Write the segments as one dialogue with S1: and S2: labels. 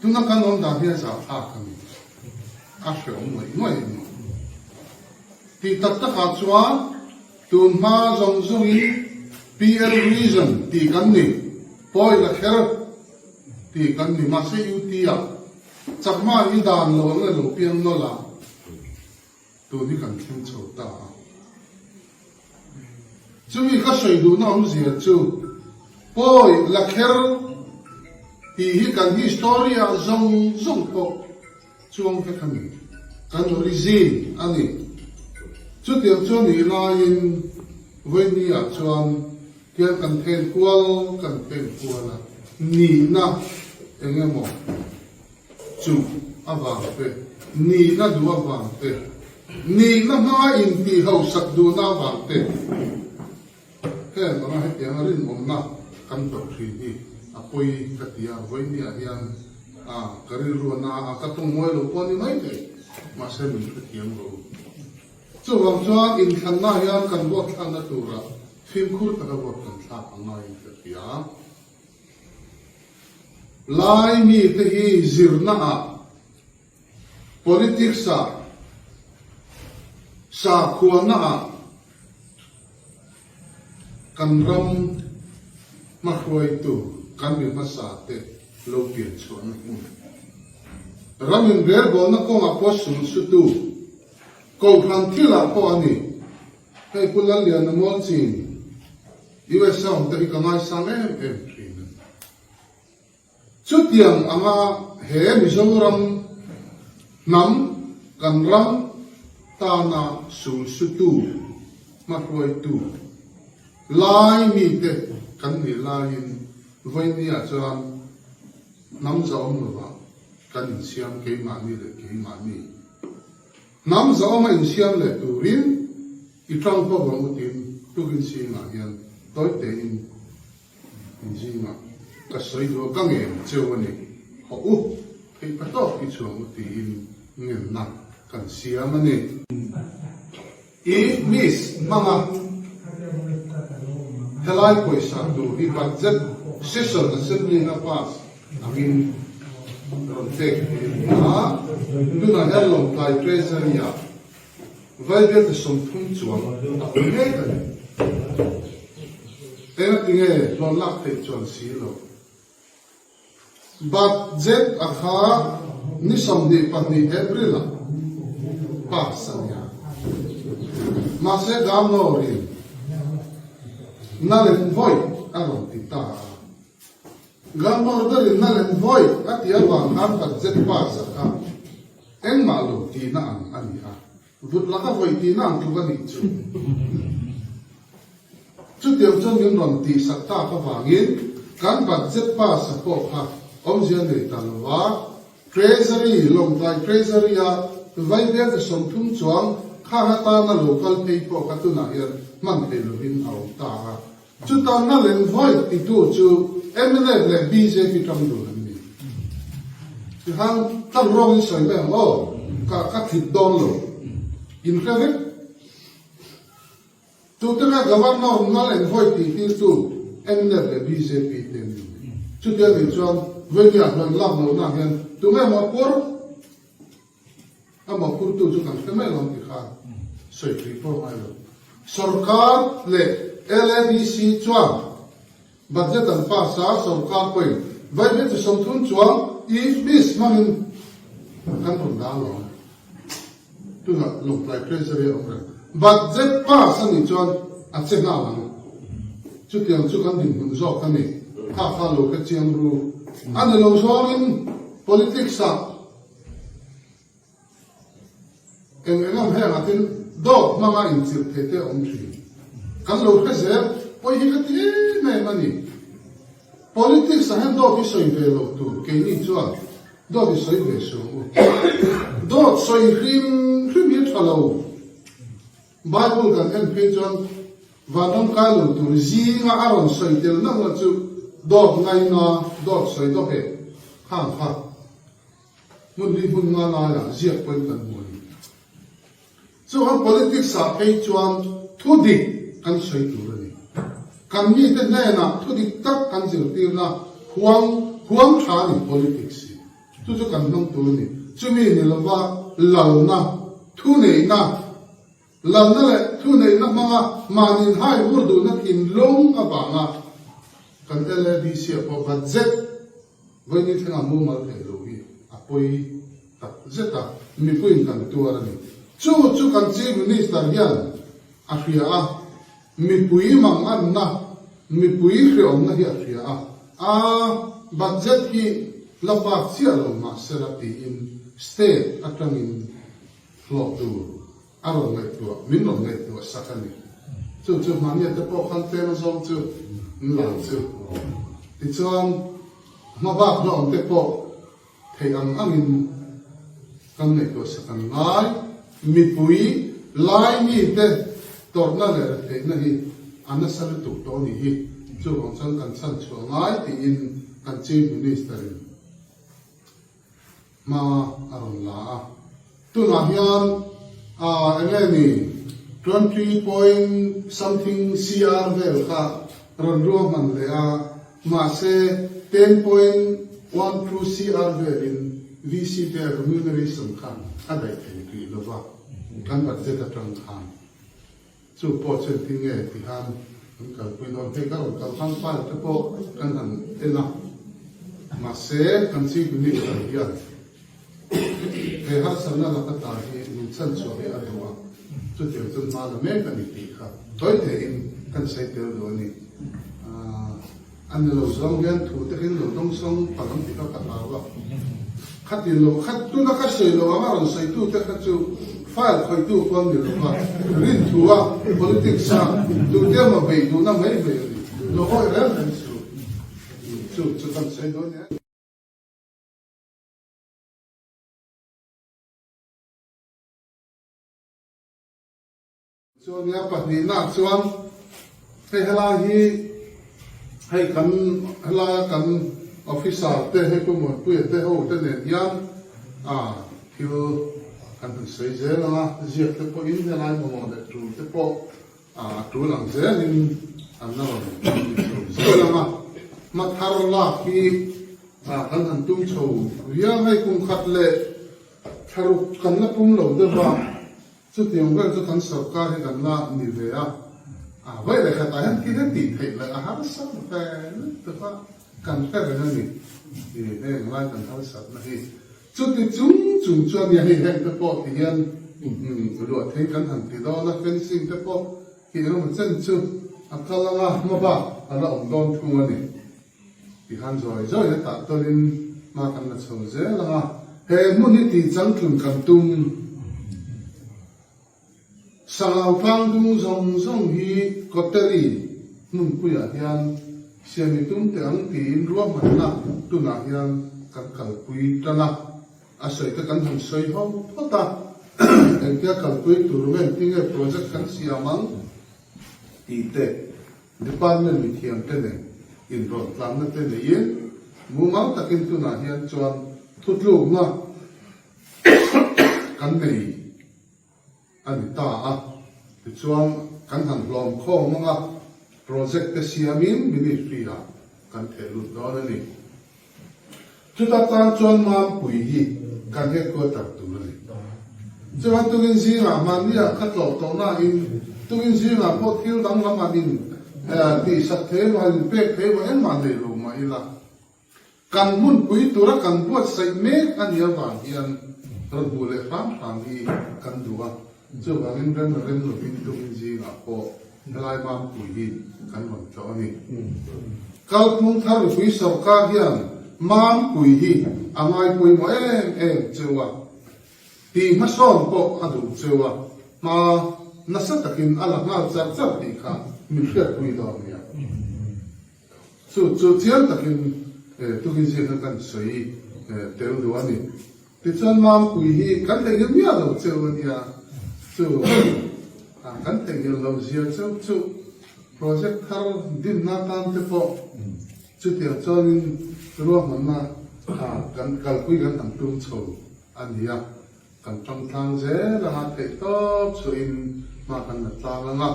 S1: Tuna kan awm dan hi a zahthlak a ni. A hreawm ngawih ngawih a ni. Tih tak takah chuan tun hma zawng zawngin PL Reason tih kan ni, pawi la kher tih kan ni. Mahse UT ah Chakma hi dan lo ang le lo piang nawlh a, tun hi kan thleng chho ta a. Chumi ka sawi duhna awmzia chu pawi la kher tih hi kan history ah zawng zawng pawh chuang vek a ni, kan origin a ni. Chutiang chu a nih laiin vawiini ah chuan tiang kan then kual kan then kual a, nihna eng emaw Chu avang te, nihna duh avang te, nihna hmanga intih hausak duhna avang te, heng anga hetianga rinawmna kan tawrh thin hi a pawi ka ti a, vawinia hian a ka rilru a na a, ka tawng mawi lo pawh a ni mai thei, mahse min hrethiam rawh u. Chuvang chuan inthlanna hian kan vote thlakna tura fimkhur taka vote kan thlak a ngaiin ka ti a. Lai mite hi zirna ah, politics ah, sakhuana ah kan ram hmahruaitu kan mi hmasa te lo pian chhuahna hmun, ram inrelbawlna kawngah pawh sulsutu, kohhran thilah pawh a ni. Hei Pu Lalliana Mualchin, USA awm te hi ka ngaisang em em thin a ni. Chutiang anga he Mizoram hnam kan ram tana sulsutu, hmahruaitu lai mite kan nih laiin vawinia chuan hnam zahawm lovah kan insiam keimahni leh keimahni. Hnam zahawma insiam leh turin i tang pawh vang utin tukin zingah hian tawi tein in zingah ka sawi duh a, ka ngen cheu a ni. Hawh u, theih pa tawk i chhuang u tiin ngenna kan siam a ni. I miss hmanga helai pawisa tur hi budget session assembly na pass angin rawn pek theih a ni a, tunah hian Lawngtlai Treasury ah Vaibel 30 chuang a awm mek a ni. Engatinge hlawn lak theih chuan si lo. Budget a kha ni 22 April ah pass a ni a, mahse Governor in null and void a rawn ti ta a. Governor berin null and void a tih avang khan budget pass a kha engmah lo tihna ang a ni a. Vut laka vawi tihna ang tluk a nih chu. Chutiang chuan min rawn tihsak tak avangin kan budget pass a pawh kha awmzia nei ta lo va, Treasury, Lawngtlai Treasury a vaibel te 30 chuang khang atana lo kal phei pawh kha tunah hian hman thei lovin a awm ta a. Chuta null and void titu chu mnf leh bjp tang dun an ni. Tikhan tlang rawng in sawi mai ang aw, ka ka tlip dawn lo. In hre vek. Tute kha Governor null and void tih tirtu mnf leh bjp te an ni. Chutia nih chuan Venia hlawih lak lohna hian tunge maw pur? A mawhphurtu chu kan hre mai lo ang ti khan sawi thui pawh ngai lo. Sorkar leh LADC chuan budget an pass a, sorkar pawhin vaibel chi 30 chuang e-fees hmangin kan rawn dah lo ang. Tunah Lawngtlai Treasury a awm reng. Budget pass a nih chuan a che nghal ang. Chutiang chu kan dinhmun zawk a ni. Kha kha lo hre chiang ru. A ni lo zawngin politics ah Eng eng ang heng ah tin dawt hmanga inchirh thei te a awm thin. Kan lo hre zel pawi hi ka ti em em a ni. Politics ah hian dawt hi sawi ve loh tur keini chuan dawt hi sawi ve suh ang u. Dawt sawi hrim hrim hi a tha lo. Bible kan en phei chuan vanram kai lo tur zinga a rawn sawi tel nauh na chu dawt ngaina, dawt sawi dawk eh khang kha. Hmun li hmun nga laiah ziak pawhin kan hmu a ni. Chuan politics ah phei chuan thu dik kan sawi tur a ni. Kan mite hnenah thu dik tak kan zirtirna huang huang tha a ni politics hi. Chu chu kan hmang tur a ni. Chumi ni lova lalna, thuneihna, lalna leh thuneihna hmanga mahni hai vur duhna thinlung avanga kan LADC ah pawh budget Vawiin thlengah mumal theih lo hi a pawi tak zet a, mipuiin kan tuar a ni. Chu chu kan Chief Minister hian a hria a, mipui manganna, mipui hreawmna hi a hria a, a budget hi la pak chiah lo mahsela tiin state atangin hlawh tur A rawn ngaihtuah, min rawn ngaihtuah sak a ni. Chu chu hmahnia te pawh khan tlem a zawng chu an lang chu. Tichuan, hma bak hla awm te pawh theih ang angin kan ngaihtuah sak an ngai. Mipui lai mite tawrhna leh retheihna hi a nasa lutuk tawh a nih hi. Chuvang chuan kan chhan chhuah ngai tiin kan Chief Minister-in Hma a rawn la a. Tunah hian ah eng nge ni 20 point something CR vel kha rawn ruahman leh a, mahse 10.12 CR velin VC te remuneration kha a daih thei rih lo va, kan budget atang khan. Chu pawh chu engtin nge ti khan kan kalpui dawn? Hei ka rawn kal khan file te pawh kan han en a, mahse kan Chief Minister hian he harsatna laka ta hi min chhanchhuah hi a duh a, chutiang chuan hma la mek a ni tih kha tawi tein kan sawi tel duh a ni. A ni lo zawng hian thu te khin lo dawngsawng palh ang tih kha ka hlau a. Khati lo kha tuna ka sawi lo ang a rawn sawitu te kha chu file khawihtu pawh an ni lo va, rin thu a politics a tute emaw beih duhna mai mai a ni. Lo hawi reng reng suh. Chu chu kan sawi dawn nia. Chuan a pahnihna chuan hei helai hi hei kan helaia kan officer te hei Pu Muanpuia te ho te nen hian a thil kan han sawi zel ang a, ziak te pawhin helai mamawh leh tul te pawh a tul ang zelin an la rawn ti chho zel ang a, hma thar lak hi kan han tum chho viau hei kum khat leh thlaruk kan la pum lo deuh a. Chutiang vel chu kan sorkar hi kan la ni ve a, a vawi leh khatah hian thil hi tih theih leh a harsat ve lutuk a, kan hre reng a ni i heng lai kan harsatna hi. Chuti chung chung chuan nia hei heng te pawh ti hian luah thei kan han ti dawn a, fencing te pawh hi engemaw chen chu a kal ang a, hma bak a la awm dawn thung a ni. Tihan zawi zawi a tah tawlin hma kan la chho zel ang a, he hmun hi tih changtlun kan tum. Sangau tlangdung zawng zawng hi Koteri hmunpuiah hian siam i tum teh ang tiin ruahmanna tunah hian kan kalpui tan a, a sawi te kan han sawi ho phawt a, engtia kalpui tur nge engtinge project kan siam ang tih te. Department mithiamte nen inrawlh tlanna te neiin mumal takin tunah hian chuan thutlukna kan nei a ni ta a. Tichuan kan han hlawm khawm ang a, project te siamin ministry-ah kan theh lut dawn a ni. Chuta tan chuan Mampui hi kan headquarter tur a ni. Chuan tukin zingah mahnia ka tlawh tawh nain tukin zingah pawh thil danglam an in tihsak thei emaw an inpek thei emaw engmah nei lo mah ila kan hmunpui tura kan buatsaih mek a nih avang hian rawn hmuh leh hram hram hi kan duh a. Chuvangin rem rem lovin tukin zingah pawh helai Mampui hi kan rawn tlawh a ni. Kalphung thar mipui sorkar hian Mampui hi a ngai pawimawh em em cheu a, tih hmasawn pawh a duh cheu a, hma nasa takin a la nghal char char tih kha min hriatpui dawn nia. Chu chu chiang takin tukin zing khan kan sawi tel duh a ni. Tichuan Mampui hi kan theihnghilh miah lo cheu a nia, chu kan theihnghilh lo zia cheu chu project thar dinna tan te pawh chutiang chuanin ruahmanna kan kalpui kan han tum chho a ni a, kan tang tlang zel anga theih tawp chhuahin hma kan la tlang ang a.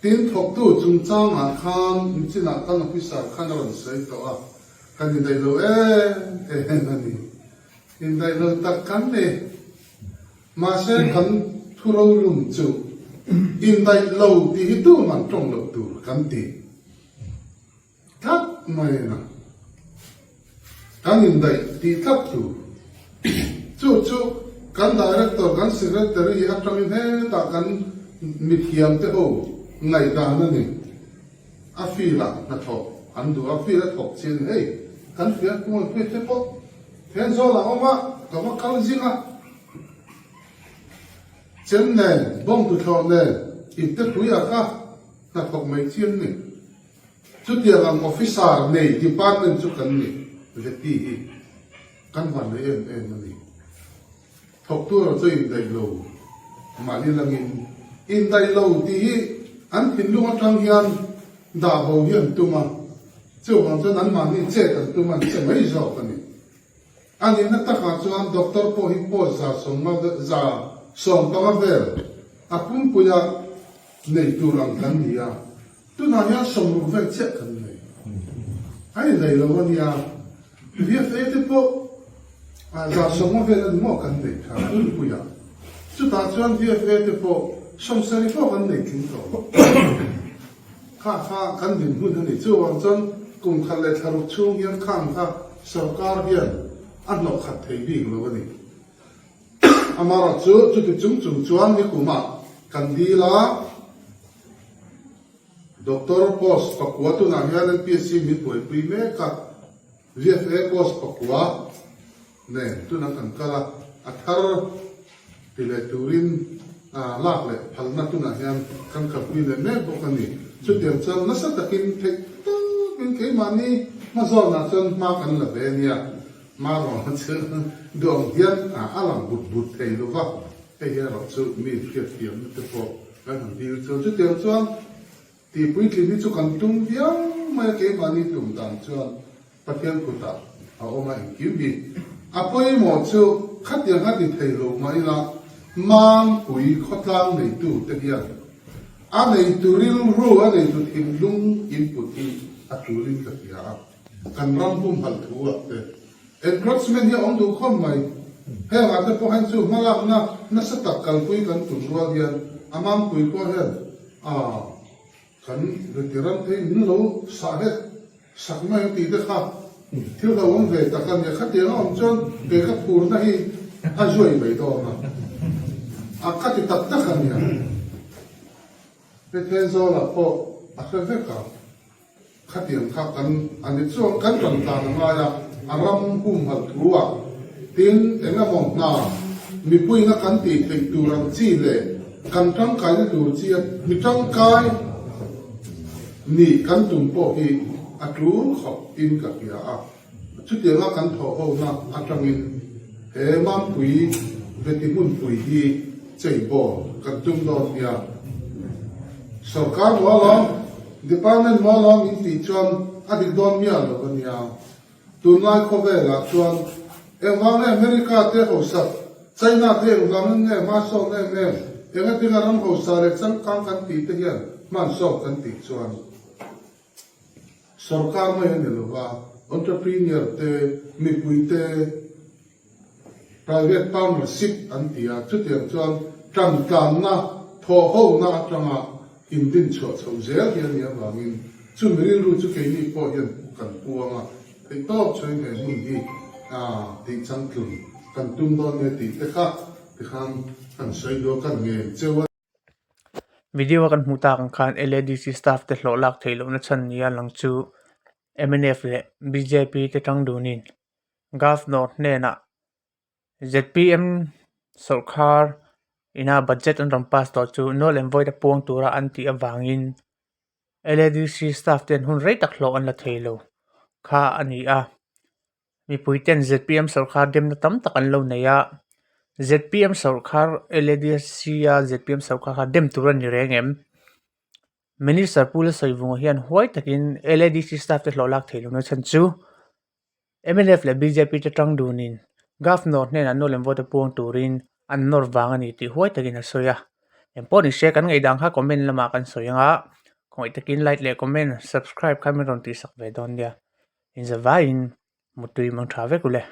S1: Tin, thawktu chungchangah khan nichinah kan officer khan a rawn sawi tawh a, kan indaih lo em em a ni. Indaih lo tak kan ni. Mahse kan thu rolum chu indaih lo tih hi tuman tawng loh tur kan ti tlat mai a. Kan indaih tih tlat tur. Chu chu kan Director, kan Secretary atangin hetah kan mithiam te ho ngaihdan a ni. A field ah hnathawk an duh a, field a thawk chin hei kan fiah kung an pek te pawh Thenzawl ah awm a, ka va kal zing a, chem nen, bawng tuthlawh nen, ipte pui ah ka hnathawk mai chi an ni. Chutiang ang officer nei department chu kan ni veti hi kan van nei em em a ni. Thawktu erawh chu indaih lo mahni langin indaih lo tih hi an thinlung atang hian dah bo hi an tum a, chuvang chuan anmahni chet an tum a, an che mai zawk a ni. A nihna takah chuan doctor pawh hi post 115 vel a pumpuia nei tur ang kan ni a, Tunah hian 60 vel chiah kan nei. A indaih lo a nia. VFA te pawh 150 vel a ni maw kan neih kha Tunpuiah. Chutah chuan VFA te pawh 70 pawh kan nei tling tawh lo. Kha kha kan dinhmun a ni. Chuvang chuan kum khat leh thla ruk chhung hian khang kha sorkar hian a hnawh khat thei bik lo a ni. Amaherawhchu chuti chung chung chuan nikumah kan dil a. Doctor post pakua tunah hian MPSC min buaipui mek a, VFA post pakua nen tunah kan kal a, a thar ti leh turin lak leh phalna tunah hian kan kalpui leh mek bawk a ni. Chutiang chuan nasa takin theih tawpin keimahni hmazawnah chuan hma kan la ve a nia, hma rawhna chu duh ang hian a lang but but thei lo va. Hei hi erawh chu mi hriatthiamna te pawh kan han dil chuan chutiang chuan tih puitling hi chu kan tum viau mai a, keimahni tum dan chuan Pathian kutah a awm a engkim hi. A pawimawh chu khatiang a ti thei lo mah ila Mampui khawtlang neitu te hian a neitu rilru, a neitu thinlung input hi a tulin ka hria a, kan ram humhalh thu ah te Encroachment hi a awm duh khawp mai. Heng ah te pawh hian chu hmalakna nasa tak kalpui kan tum rual hian a mampui pawh hian ah kan reti ram te hi min lo sah hlek sak mai ang tih te kha thil lo awm ve tak a nia. Khatiang a awm chuan kei ka phurna hi a zuai mai dawn a, a ka ti tak tak a nia. Hei Thenzawl ah pawh a hre vek a. Khatiang kha kan a ni chuan kan rawn tlan a ngai a, a ram humhalh thu ah tin eng emaw hna mipuina kan tih theih tur ang chi leh kan tangkaina tur chi a mi tangkai nih kan tum pawh hi a tul khawp in ka hria a. Chutianga kan thawh hona atangin he Mampui Veti hmunpui hi cheibawl kan tum dawn nia. Sorkar maw alawm, department maw alawm in tih chuan a dik dawn miah lo a nia. Tunlai khawvelah chuan engvang nge America te hausak, China te engvangin nge hmasawn em em, engatinga ram hausa leh changkang kan tih te hian hmansawn kan tih chuan. Sorkar mai a ni lo va, entrepreneur te, mipui te, private partnership an ti a, chutiang chuan tantlanna, thawhhona atanga indinchhuah chhoh zel hi a nih avangin chumi rilru chu keini pawh hian kan puang a, theihtawp chhuain he hmun hi tih changtlun kan tum dawn nia tih te kha tikhan kan sawi duh a, kan ngen cheu a.
S2: Video a kan hmuh tak ang khan LADC staff te hlawh lak theih lohna chhan nia lang chu mnf leh bjp te tang dunin Governor hnenah zpm sawrkhar ina budget an rawn pass tawh chu nual and void a puang tura an tih avangin LADC staff ten hun rei tak hlawh an la thei lo kha a ni a. Mipui ten zpm sawrkhar demna tam tak an lo nei a, zpm sawrkhar LADC a zpm sawrkhar kha dem tur a ni reng em? Minister Pu Lalsawivunga hian huai takin LADC staff te hlawh lak theih lohna chhan chu mnf leh bjp te tang dunin Governor hnenah nual an vote puang turin an nawr vang a ni tih huai takin a sawi a. Engpawh ni se kan ngaihdan kha comment lamah kan sawi ang a, khawngaih takin like leh comment subscribe kha min rawn tihsak ve dawn nia. Inzavaiin mutui mang tha vek ule.